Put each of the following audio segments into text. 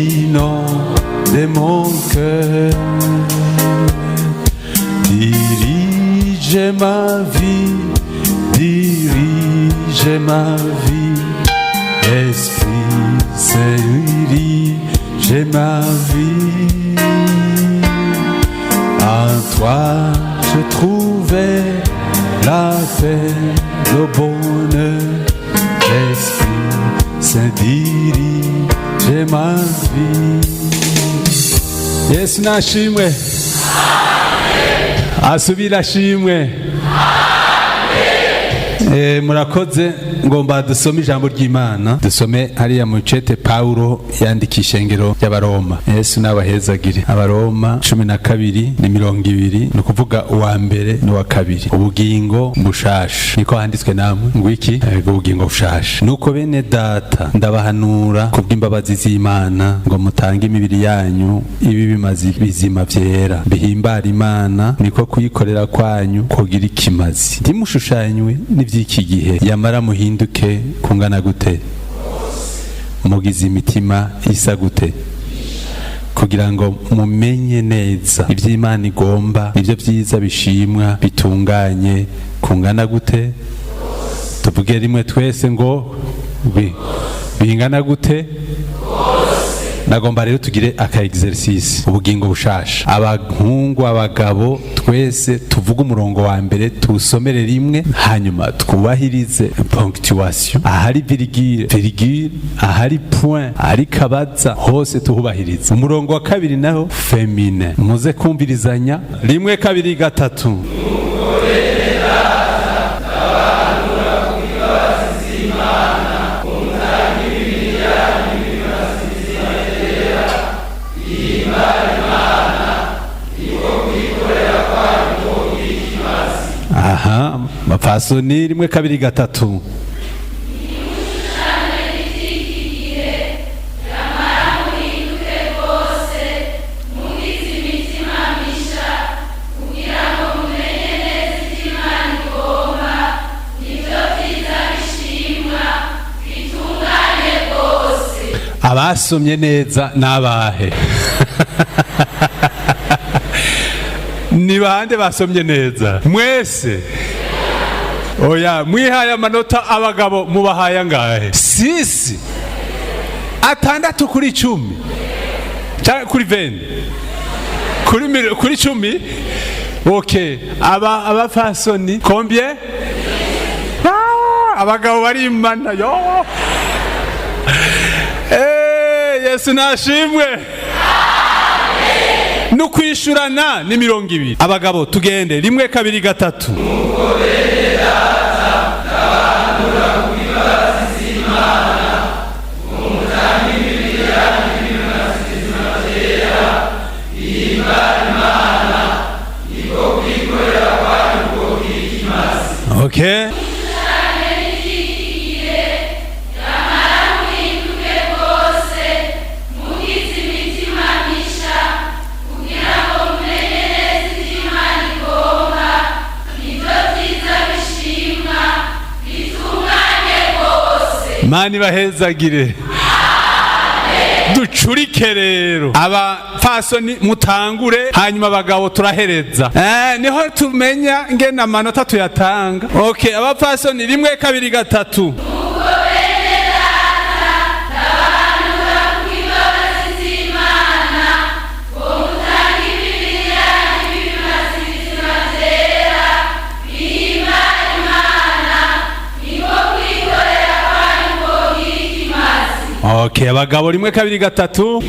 Inonder mon cœur. Dirige ma vie, dirige ma vie, Esprit Saint, dirige ma vie. En toi, je trouvais la paix, le bonheur. Esprit Saint, dirige ma vie. Yesu nashimwe, asubira ashimwe. Murakoze. Ngomba dusome ijambo ry'Imana, dusome hariya mu cete Paulo yandika ishengero ry'Abaroma. Yesu n'abahezagire. Abaroma 12 ni 20, ni ukuvuga uwa mbere n'uwa kabiri. Ubugingo bushasha, niko handitswe namwe ngo iki? Ego, ubugingo bushasha. Nuko bene data, ndabahanura kubw'imbabazi z'Imana ngo mutange imibiri yanyu ibi bimazi bizima, vyera, bihimbara Imana, niko kuyikorera kwanyu kugira ikimazi. Ntimushushanywe n'ivy'iki gihe, yamara muhinduke kungana gute? Mugize imitima isa gute? Kugira ngo mumenye neza ivy'Imana igomba, nivyo vyiza, bishimwa, bitunganye. Kungana gute? Tuvuge rimwe twese ngo bingana gute? Nagomba rero tugire aka exercice, ubugingo bushasha. Abahungu, abagabo, twese tuvuge umurongo wa mbere, tuwusomere rimwe, hanyuma twubahirize ponctuation: ahari virgule, virgule, ahari point, ahari kabaza, hose tuhubahirize. Umurongo wa kabiri naho féminin. Muze kumvirizanya. Rimwe, kabiri, gatatu. Aha, mapfasoni, rimwe, kabiri, gatatu. Mugize imitima misha, kugira ngo mumenye neza icyo Imana igomba, nibyo byiza, bishimwa, bitunganye rwose. Abasomye neza n'abahe? Ni bande basomye neza mwese? Oya, mwihaye amanota. Abagabo mubahaye angahe? Six, 6 kuri 10, cyangwa kuri 20, kuri 10? OK. Aba abafasoni combien? Ah, abagabo barimana yo. Yesu nashimwe. No kwishurana ni 20. Abagabo, tugende. Rimwe, kabiri, gatatu. Okay. Muhinduke rwose, mugize imitima misha, kugira ngo mumenye neza icyo Imana igomba, nibyo byiza, bishimwa, bitunganye rwose. Mani bahezagire. Ducurike rero. Abapfasoni mutangure, hanyuma abagabo turahereza. Niho tumenya ngene amanota tuyatanga. Okay, abapfasoni, rimwe, kabiri, gatatu. Nuko bene data, ndabahanura kubw'imbabazi z'Imana ngo mutange imibiri yanyu ibimazi bizima, byera, bihimbara Imana, niko kwikorera kwanyu kogira ikimazi. Okay, abagabo, rimwe, kabiri, gatatu.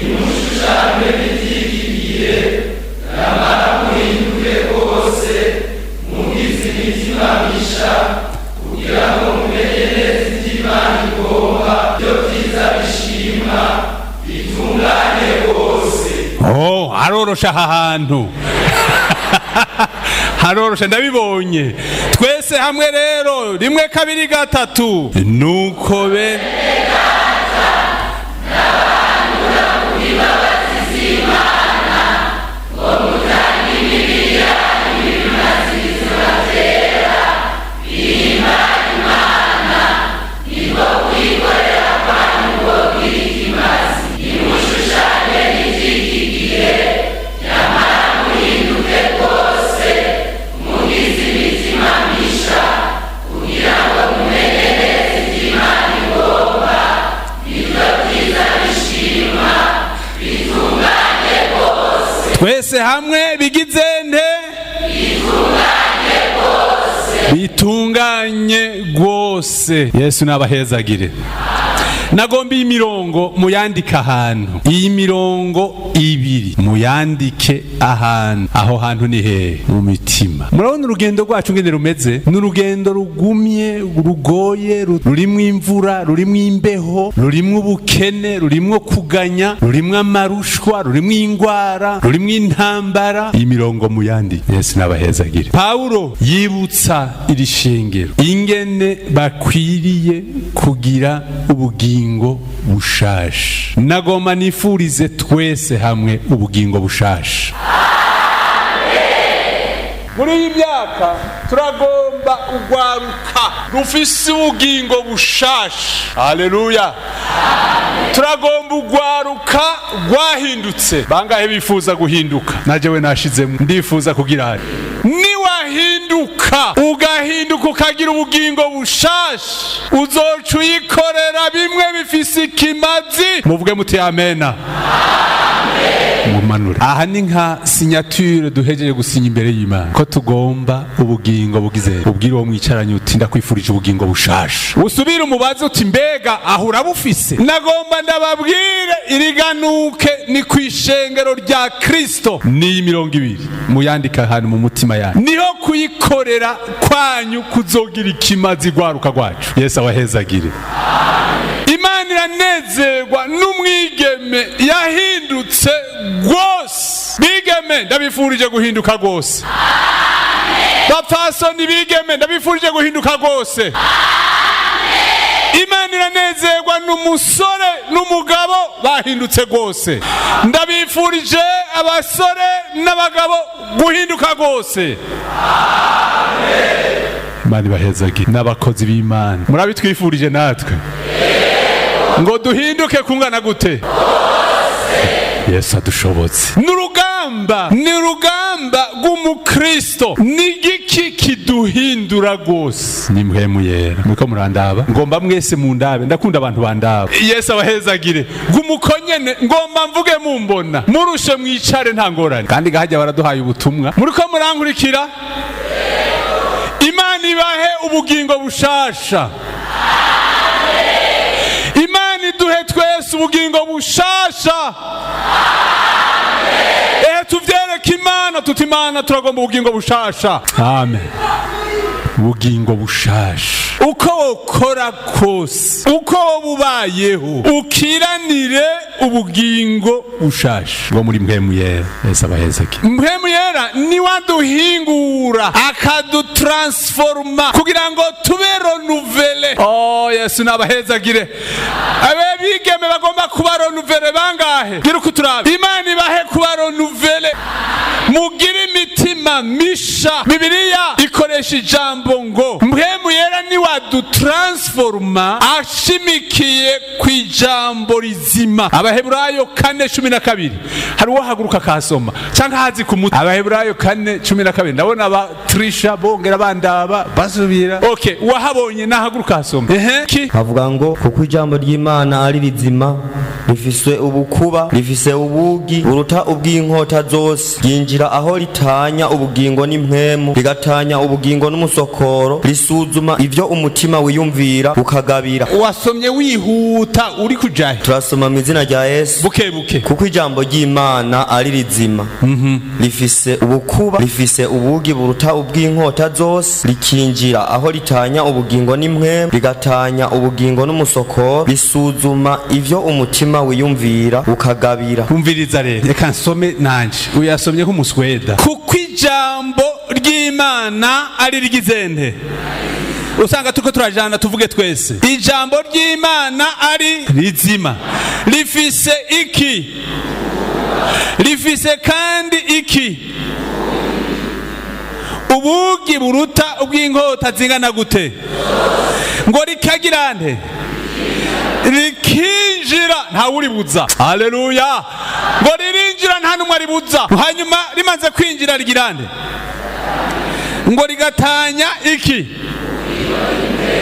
Oh, haroroshe aha hantu, haroroshe, ndabibonye. Twese hamwe rero, rimwe, kabiri, gatatu. Nuko be Twese hamwe bigize nte? Bitunganye rwose. Yesu n'abahezagire. Nagomba iyi mirongo muyandike ahantu, iyi mirongo ibiri muyandike ahantu. Aho hantu ni hehe? Mu mitima. Murabona urugendo rwacu ngene rumeze? Ni urugendo rugumye, rugoye, rurimwo imvura, rurimwo imbeho, rurimwo ubukene, rurimwo kuganya, rurimwo amarushwa, rurimwo ingwara, rurimwo intambara. Iyi mirongo muyandike. Yesu n'abahezagire. Pawulo yibutsa iri shengero ingene bakwiriye kugira ubugingo bushasha. Nagomba nifurize twese hamwe ubugingo bushasha. Muri iyi myaka turagomba urwaruka rufise ubugingo bushasha. Haleluya! Turagomba urwaruka rwahindutse. Bangahe bifuza guhinduka? Najewe nashizemo, ndifuza kugira hari. Niwahinduka, ugahinduka ukagira ubugingo bushasha, uzoca uyikorera bimwe bifise ikimazi. Muvuge muti amena. Mumanure aha, ni nka signature duhejeje gusinya imbere y'Imana ko tugomba ubugingo bugize. Ubwire uwo mwicaranye uti: "Ndakwifurije ubugingo bushasha." Usubire umubaze uti: "Mbega aho urabufise?" Nagomba ndababwire, iriganuke ni ku ishengero rya Kristo. N'iyi mirongo ibiri muyandika ahantu mu mutima yanyu, niho kuyikorera kwanyu kuzogira ikimazi. Rwaruka rwacu, Yesu abahezagire. Imana iranezerwa n'umwigeme yahindutse rwose. Bigeme, ndabifurije guhinduka rwose. Bapfasoni, bigeme, ndabifurije guhinduka rwose. Imana iranezerwa n'umusore n'umugabo bahindutse rwose. Ndabifurije abasore n'abagabo guhinduka rwose. Imana ibahezagire. N'abakozi b'Imana, murabitwifurije natwe ngo duhinduke kungana gute? Yesu adushobotse. N'urugamba, ni urugamba rw'umukristo. Ni igiki kiduhindura rwose? Ni Mpwemu Yera. Muriko murandaba? Ngomba mwese mundabe, ndakunda abantu bandaba. Yesu abahezagire. Gumukonyene, ngomba mvuge mumbona. Murushe mwicare, nta ngorane. Kandi gahajya baraduhaye ubutumwa. Muriko murankurikira? Imana ibahe ubugingo bushasha. Imana iduhe twese ubugingo bushasha. Ehe, tuvyereke Imana tuti: "Imana, turagomba ubugingo bushasha." Amen. Ubugingo bushasha, uko wokora kose, uko woba ubayeho, ukiranire ubugingo bushasha bwo muri Mpwemu Yera. Yesu abahezeke. Mpwemu Yera niwaduhingura, akadutransforma kugira ngo tube renouvelés. Oh, Yesu nabahezagire. Abe bigeme bagomba kuba renouvelés bangahe? Gira uko turabe. Imana ibahe kuba renouvelés, mugire imitima misha. Bibiliya ikoresha ijambo ngo Mpwemu Yera niwadutransforma ashimikiye ku ijambo rizima. Abaheburayo 4:12. Hari uwo haguruka akahasoma cyangwa hazi ku mutwe? Abaheburayo 4:12. Ndabona aba Trisha bongera bandaba basubira. Okay, uwahabonye nahaguruka ahasoma. Ehe ki? Havuga ngo: "Kuko ijambo ry'Imana ari rizima, rifise ubukuba, rifise ubugi buruta ubw'inkota zose, ryinjira aho ritanya ubugingo n'impwemu, rigatanya ubugingo n'umusokoro, risuzuma ivyo umutima wiyumvira, ukagabira." Wasomye wihuta, uri kujahe? Turasoma mu izina rya Yesu. Buke buke. Kuko ijambo ry'Imana ari rizima, rifise ubukuba, rifise ubugi buruta ubw'inkota zose, rikinjira aho ritanya ubugingo n'impwemu, rigatanya ubugingo n'umusokoro, risuzuma ivyo umutima wiyumvira, ukagabira. Umviriza rero, reka nsome nanje. Uyasomye nk'umusweda. Kuko ijambo ry'Imana ari ryizente. Usanga turiko turajana, tuvuge twese: ijambo ry'Imana ari rizima, rifise iki? Rifise kandi iki? Ubugi buruta ubw'inkota zingana gute? Ngo rikagira nte? Rikinjira, ntawuribuza. Haleluya! Ngo ririnjira, nta n'umwe aribuza. Hanyuma rimaze kwinjira rigira nde? Ngo rigatanya iki?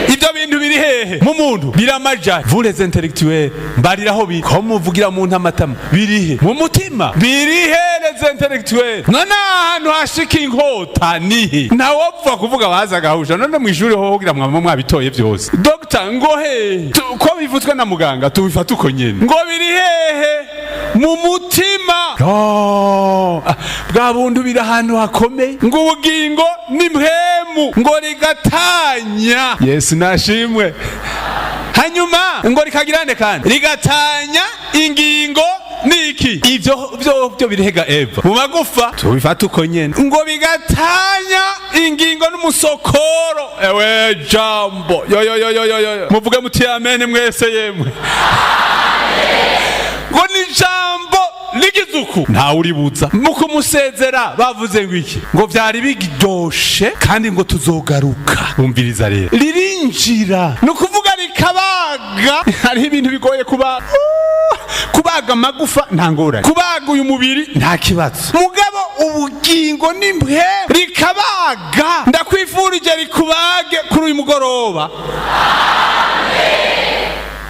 Ibyo bintu biri hehe mu muntu? Biramaja, vous les intellectuels, mbariraho biri, ko muvugira mu ntamatama. Birihe mu mutima? Birihe, les intellectuels? None ahantu hashika inkota nihe? Ntawopfa kuvuga baza gahusha. None mu ishuri hoho kugira mwama mwabitoye byose. Dr ngo hehe? Ko bivuzwe na muganga, tubifata uko nyene. Ngo biri hehe? Mu mutima. Oh, ah, bwa buntu biri ahantu hakomeye. Ngo ubugingo ni mpemu, ngo rigatanya. Yesu nashimwe. Hanyuma ngo rikagirane, kandi rigatanya ingingo niki? Ivyo byo birihega eva mu magufa, tubifata uko nyene. Ngo bigatanya ingingo n'umusokoro. Ewe jambo, yo yo yo yo yo yo, muvuge muti amen mwese. Yemwe, ngo ni jambo ligize uku, ntawe uribuza. Mu kumusezera bavuze ngo iki? Ngo vyari biryoshe kandi ngo tuzogaruka. Umviriza rero, ririnjira, ni ukuvuga rikabaga. Hariho ibintu bigoye kubaga. Kubaga amagufa nta ngorane, kubaga uyu mubiri nta kibazo, mugabo ubugingo ni mbwe rikabaga. Ndakwifurije rikubage kuri uyu mugoroba.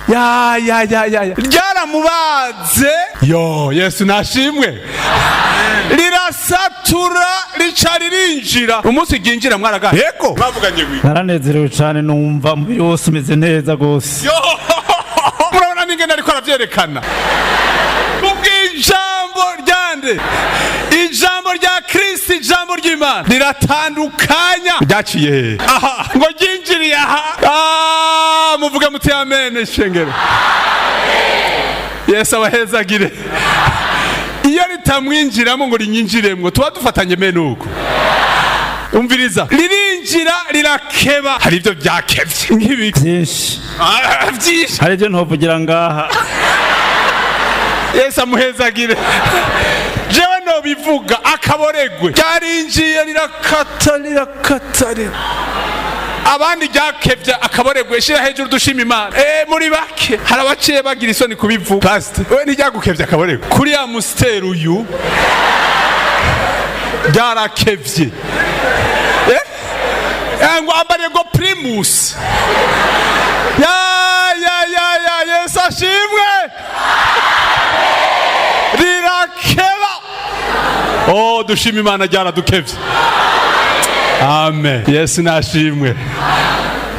Ya ya ya ya ya, ryaramubaze. Yo, Yesu nashimwe. Rirasatura, rica ririnjira. Umunsi ryinjira mwaragana yego, mwavuganye gwi? Naranezerewe cyane, numva umubiri wose umeze neza rwose. Yo, murabona n'ingene ariko aravyerekana kubw'ijambo ryande? Ijambo rya Kristo, ijambo ry'Imana riratandukanya. Ryaciye hehe? Aha, ngo ryinjiriye aha. Ah, muvuge muti amen shengero. Yesu abahezagire. Iyo ritamwinjiramo ngo rinyinjiremwo, tuba dufatanye mene uko. Umviriza, ririnjira, rirakeba. Hari ibyo byakevye nk'ibi? Byinshi. Ah, byinshi. Hari ibyo ntovugira ngaha. Yesu amuhezagire. Jewe nobivuga akaboregwe. Ryarinjiye, rirakata, rirakata, abandi ryakevye akaboregwe. Shira hejuru dushima Imana. Muri bake hari abaciye bagira isoni kubivuga. Pastor, we ntiryagukevye akaboregwe kuri ya Amstel? Uyu ryarakevye. Ngo ambariye ngo Primus. Ya ya ya ya, Yesu ashimwe. Rirakeba. Oh, dushima Imana, ryaradukevye. Amen, Yesu nashimwe.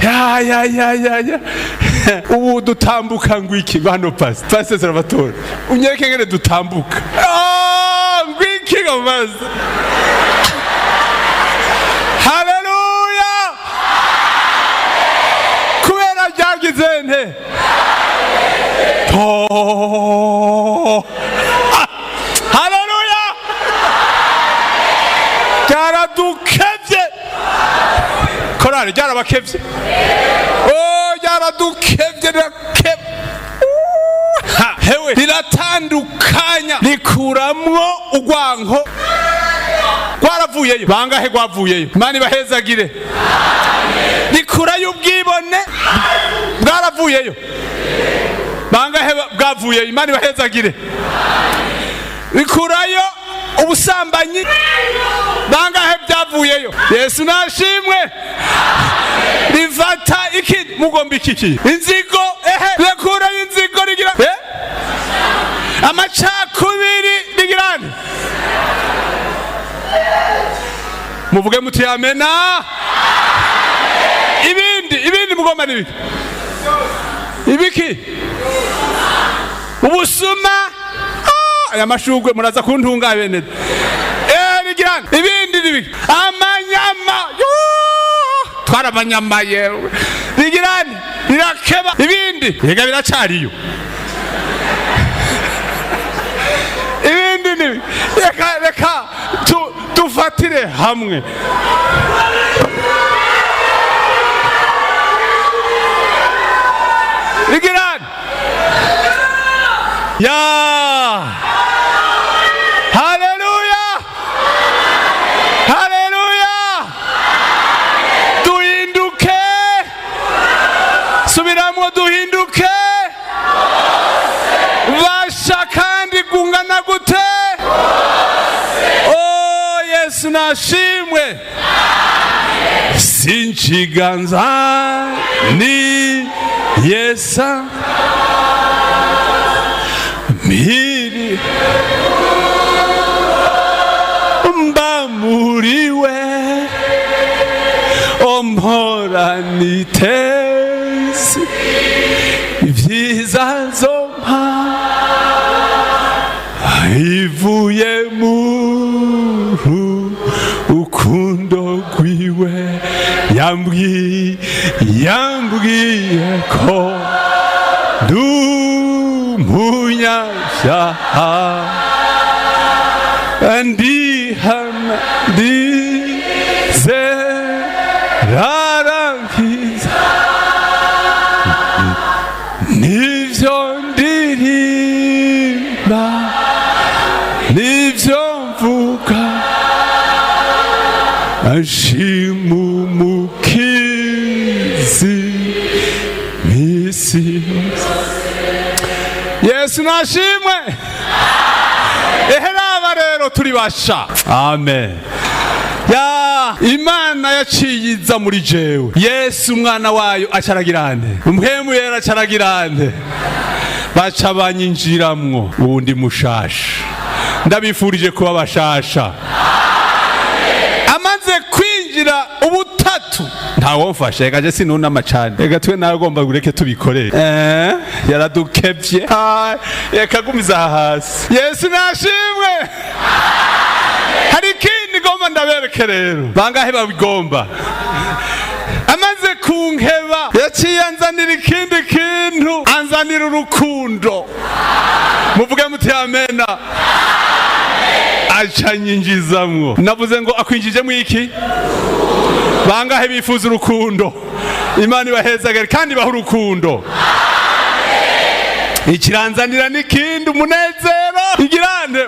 Ya ya ya ya ya, ubu dutambuka ngo iki? Ngo hano pasi Salvatore, unyereke ngene dutambuka. Ah, ngo iki ngo maze? Haleluya! Kubera ryagize nte? Oh. Ah. Haleluya! Ryaradukevye. Korari, ryarabakevye. Oh, ryaradukevye, rirakevye. Ha, hewe, riratandukanya, rikuramwo urwanko. Rwaravuyeyo? Bangahe rwavuyeyo? Imana ibahezagire. Rikurayo ubwibone. Bwaravuyeyo? Bangahe bwavuyeyo? Imana ibahezagire. Rikurayo ubusambanyi. Bangahe byavuyeyo? Yesu nashimwe. Rifata iki? Mugomba iki? Inzigo. Ehe, rikurayo inzigo, rigira amacakubiri, rigirane. Muvuge muti amena. Ibindi mugomba nibiki? Ibiki? Ubusuma. Ah, aya mashugwe muraza kuntunga bene. Rigirane. Ibindi nibiki? Amanyama. Yoo! Twara amanyama yewe. Rigirane, rirakeba. Ibindi rega biracariyo. Ibindi ni reka reka dufatire hamwe. Rigirane. Ya, haleluya, haleluya! Duhinduke. Subiramwo, duhinduke basha. Kandi gungana gute? Oh, Yesu nashimwe. Sinkiganza ni yesa mpiri mba muriwe omporanitezi ibyiza nzompa ivuye mu rukundo rwiwe yambwiye yambwiye ko ndi umunyabyaha ndihana ndizerarankiza nivyo ndirimba nivyo mvuga ashima umukizi misi yose. Yesu nashimwe. Ehe, raba rero turi basha. Amen. Ya Imana yaciye iza muri jewe. Yesu umwana wayo acaragirane, umuhemu yera acaragirane, baca banyinjiramwo uwundi mushasha. Ndabifurije kuba bashasha. Amaze kwinjira ubutatu ntawomfasha, reka je sinunama cane, reka twe nawe ugomba ureke tubikorere. Yaradukevye. Ah, reka gumiza aha hasi. Yesu nashimwe. Hari ikindi ngomba ndabereke rero, bangahe babigomba? Amaze kunkeba yaciye anzanira ikindi kintu, anzanira urukundo. Muvuge muti amena. Acanyinjizamwo. Navuze ngo akwinjijemwo iki? Bangahe bifuza urukundo? Imana ibahezagere kandi ibahe urukundo. Ikiranzanira n'ikindi, umunezero. Igirane,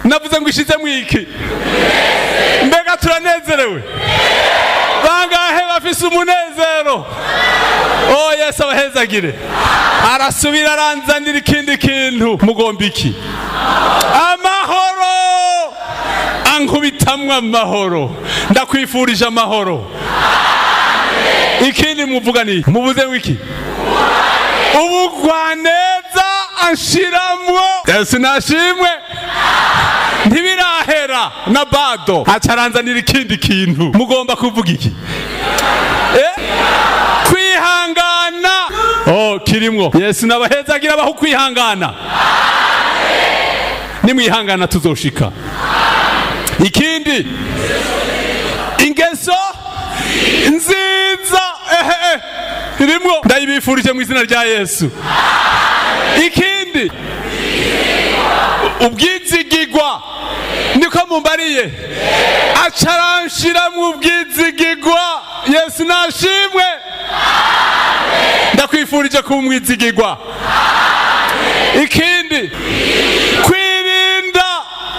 navuze ngo ishizemwo iki? Mbega turanezerewe? Bangahe bafise umunezero? Oh, Yesu abahezagire. Arasubira aranzanira ikindi kintu. Mugomba iki? Amahoro. Ankubitamwo amahoro. Ndakwifurije amahoro. Ikindi muvuga ni mubuze wiki ubugwaneza anshiramwo. Yesu nashimwe. Ntibirahera na bado, acaranzanira ikindi kintu. Mugomba kuvuga iki? Kwihangana. Oh, kirimwo. Yesu nabahezagira abaho kwihangana. Nimwihangana tuzoshika. Ikindi, ingeso nziza, ehe, irimwo. Ndayibifurije mu izina rya Yesu. Ikindi, ubwizigigwa. Niko mumbariye, acaranshira mu ubwizigigwa. Yesu nashimwe. Ndakwifurije kuba umwizigigwa. Ikindi, kwirinda.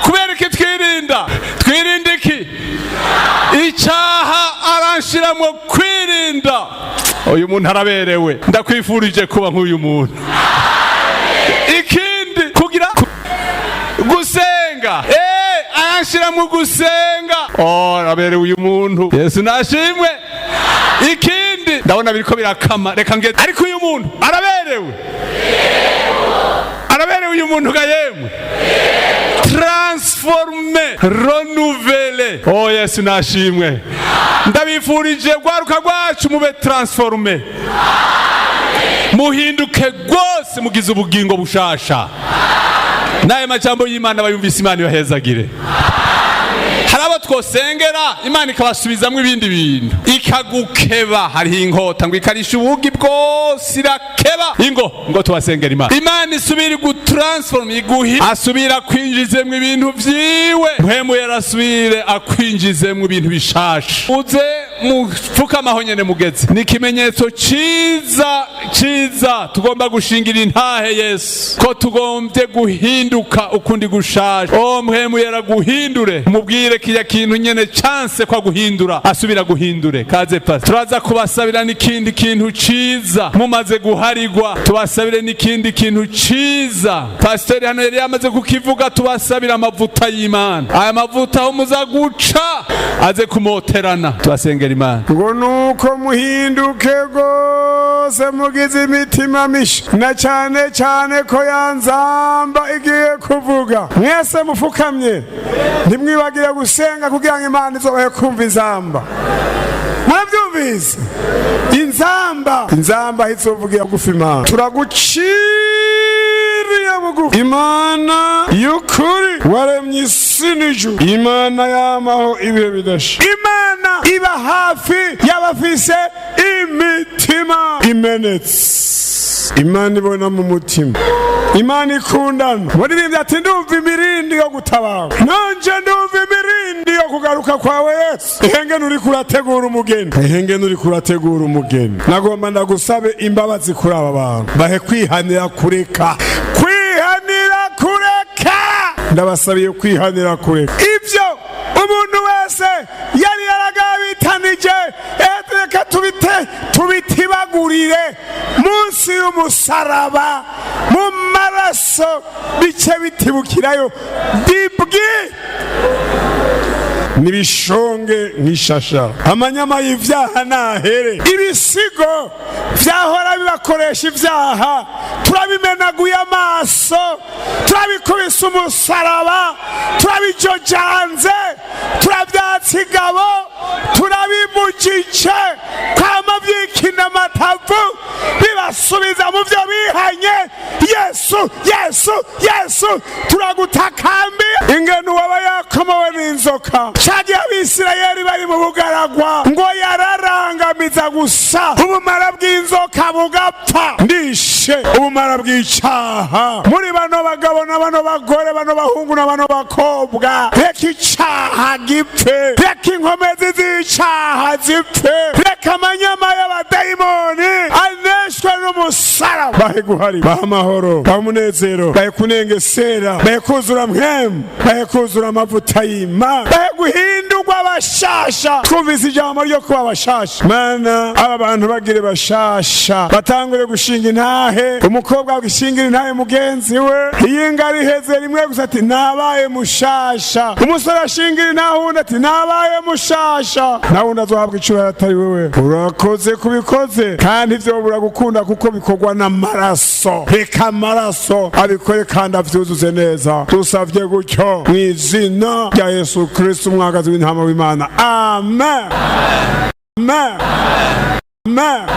Kubera iki twirinda? Twirinda iki? Icyaha. Aranshiramo kwirinda. Uyu muntu araberewe. Ndakwifurije kuba nk'uyu muntu. Ikindi, kugira gusenga. Aranshira mu gusenga. Oh, araberewe uyu muntu. Yesu nashimwe. Ikindi, ndabona biriko birakama, reka nge. Ariko uyu muntu araberewe, araberewe uyu muntu ga yemwe. Transforme, renouvelé. Oh, Yesu nashimwe. Ndabifurije rwaruka rwacu, mube transforme, muhinduke rwose, mugize ubugingo bushasha. N'ayo majambo y'Imana bayumvise, Imana ibahezagire. Hari abo twosengera Imana ikabasubizamwo ibindi bintu, ikagukeba. Hariho inkota ngo ikarisha ubugi bwose, irakeba. Ingo ngo tubasengera Imana, Imana isubira igutransform, iguhi asubira kwinjizemwo ibintu vyiwe. Mpwemu yarasubire akwinjizemwo ibintu bishasha. Uze mupfukamaho nyene mugeze. Ni ikimenyetso ciza ciza tugomba gushingira intahe Yesu ko tugombye guhinduka ukundi gushasha. O mpwemu yaraguhindure, mubwire kirya kintu nyene chance kwa guhindura, asubira guhindure. Kaze pasi, turaza kubasabira n'ikindi kintu ciza mumaze guharigwa. Tubasabire n'ikindi kintu ciza. Pasiteri hano yari yamaze kukivuga. Tubasabira amavuta y'Imana. Aya mavuta aho muza guca Aze kumoterana, tubasengera Imana. Ngo nuko muhinduke rwose, mugize imitima misha, na cyane cyane ko ya nzamba igiye kuvuga. Mwese mufukamye, ntimwibagire gusenga kugira ngo Imana izobahe kumva inzamba. Murabyumvise? Inzamba, inzamba izovugira bugufi. Imana, turaguciriye bugufi, Imana y'ukuri, waremye isi n'ijuru, Imana yamaho ibihe bidashira, Imana iba hafi y'abafise imitima imenetse, Imana ibona mu mutima, Imana ikundana. Muririmbyi ati: "Ndumva imirindi yo gutabara, nanje ndumva imirindi yo kugaruka kwawe, Yesu." Ihengene uriko urategura umugeni, ihengene uriko urategura umugeni. Nagomba ndagusabe imbabazi kuri aba bantu, bahe kwihanira kureka, kwihanira kureka. Ndabasabiye kwihanira kureka ibyo umuntu wese yari yaragabitanije. Reka tubite, tubitibagurire munsi y'umusaraba, mu maraso, bice bitibukirayo dibwi nibishonge nk'ishasha. Amanyama y'ivyaha nahere, ibisigo vyahora bibakoresha ivyaha turabimenaguye amaso, turabikubise umusaraba, turabijojanze, turavyatsa igabo, turabimujije kwama vyikina amatavu, bibasubiza mu vyo bihanye. Yesu, Yesu, Yesu, turagutakambiye. Ingene uwaba yakomowe n'inzoka cagiye Abisirayeli bari mu bugaragwa, ngo yararangamiza gusa ubumara bw'inzoka bugapfa. Ndishe ubumara bw'icaha muri bano bagabo na bano bagore, bano bahungu na bano bakobwa. Reka icaha gipfe, reka inkomezi z'icaha zipfe, reka amanyama y'abadayimoni aneshwe n'umusaraba. Bahe guhari, bahe amahoro, bahe umunezero, bahe kunengesera, bahe kuzura mpwemu, bahe kuzura amavuta y'Imana, bahe guhindurwa bashasha. Twumvise ijambo ryo kuba bashasha. Mana, aba bantu bagire bashasha, batangure gushinga intahe. Umukobwa agishingira intahe mugenzi we, iyinga riheze rimwe gusa, ati: "Nabaye mushasha." Umusore ashingira intahe uwundi, ati: "Nabaye mushasha." Nawundi azohabwa icubahiro atari wewe. Urakoze kubikoze, kandi ivyo buragukunda kuko bikorwa n'amaraso. Reka amaraso abikore kandi avyuzuze neza. Dusavye gutyo mu izina rya Yesu Kristo, umwagazi w'intama w'Imana. Amen, amen, amen.